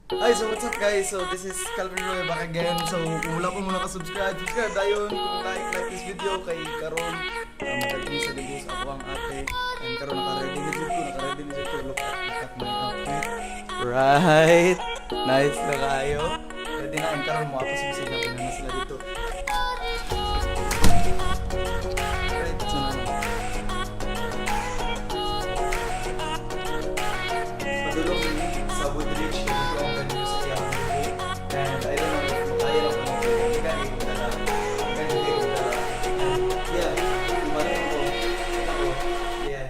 Hi, so what's up, guys? So this is Calvin Roy back again. So kung wala pa mo naka-subscribe, subscribe dayon. Kung like, like this video kay karon makadto sa debut sa ako ang ate. And karon naka-ready na jud ko, naka-ready na jud ko. Look at my outfit. Right. Nice na kayo. Ready na and karon mo ako sila na sila dito. Right, so na. Padulong sa Woodridge, dito ang venue sa iyang debut. And I don't know if makaya lang kung gani kong dala. Gani kong dala. And yeah, malay ko. Ako, yeah.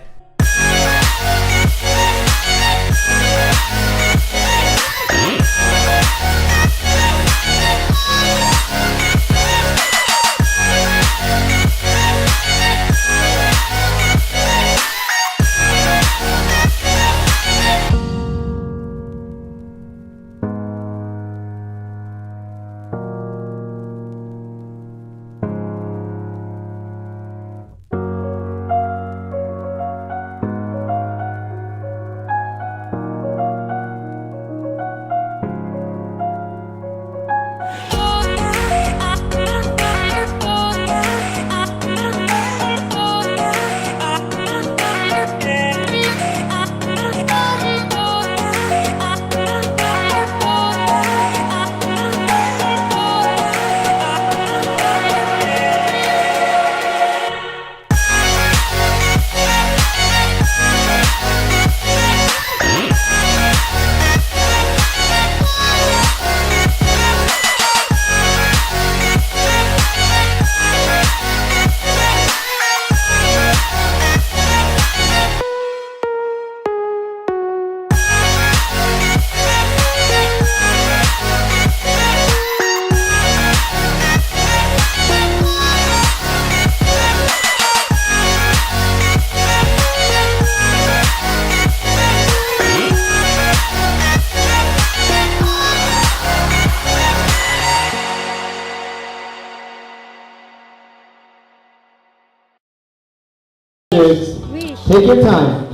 Take your time.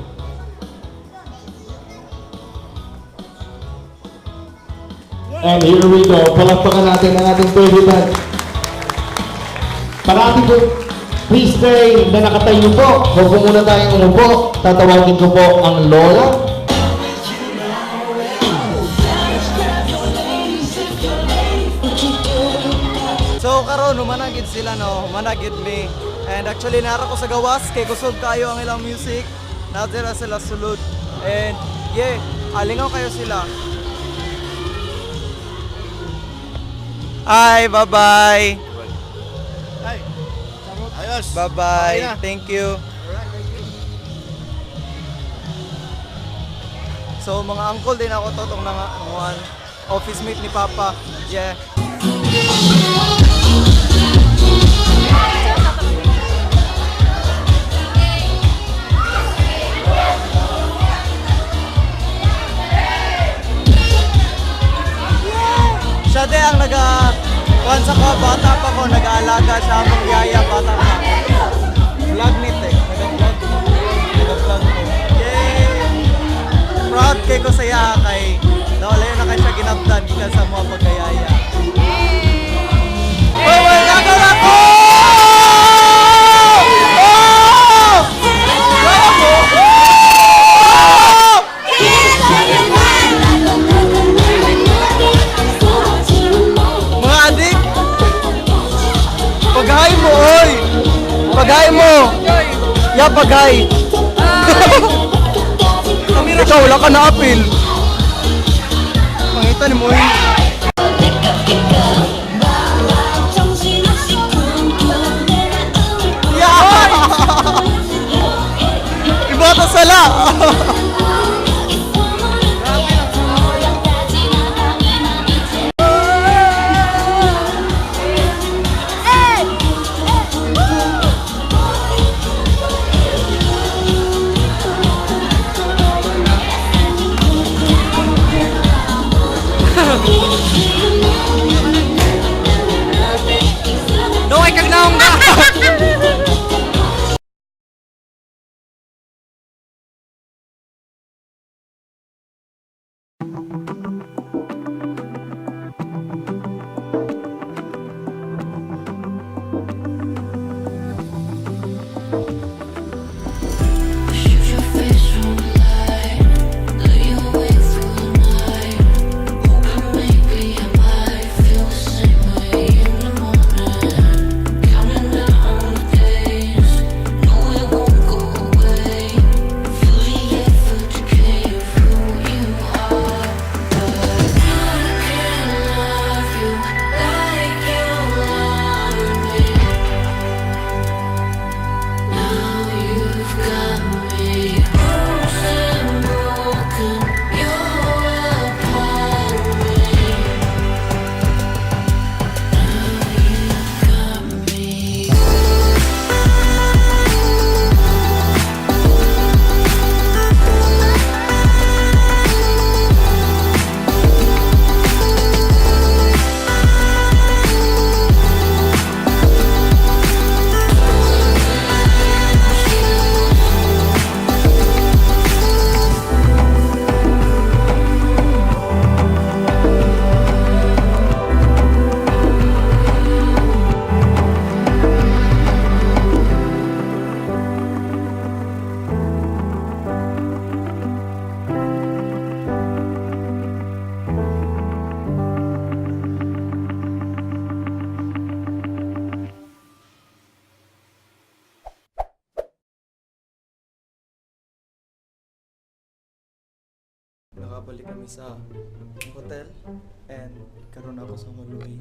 And here we go. Palakpakan natin ang ating president. Parati po, please stay na nakatayo po. Huwag po muna tayong umupo. Tatawagin ko po ang lola. So karon humanagid sila no, humanagid me. And actually nara ko sa gawas kay kusog kayo ang ilang music. Natira sila sulod. And yeah, alingaw kayo sila. Hi, bye-bye. Ayos. Bye-bye. Okay na. Thank you. So mga uncle din ako totong nanganguan. Office mate ni Papa. Yeah. Siya din ang naga kuan sa ko, bata pa ko, nag-aalaga siya among yaya, bata pa. Vlog nit eh, nag-vlog ko. Nag-vlog ko. Yay! Proud kay ko sa iya kay nawala yun na kay siya ginabdan gikan sa mga pagkayaya. Oh, wala ka na ko! Oh! Wala mo? Oh! Mga adik! Paghay mo, oy! Paghay mo! Ya, paghay! Ikaw, wala ka na-appeal. Pangitan mo, oy. Yeah! Iba ka sala! Daway kag naong ka! Nakabalik kami sa hotel and karon ako sa hallway.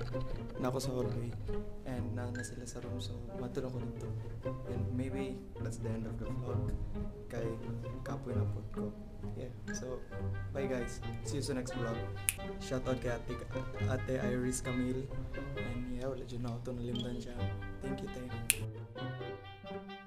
Na ako sa hallway and na na sila sa room, so matulog ko dito. And maybe that's the end of the vlog kay kapoy na pod ko. Yeah. So bye, guys. See you sa next vlog. Shout out kay Ate Iris Camille. And yeah, wala dyan na ako nalimtan siya. Thank you, thank you.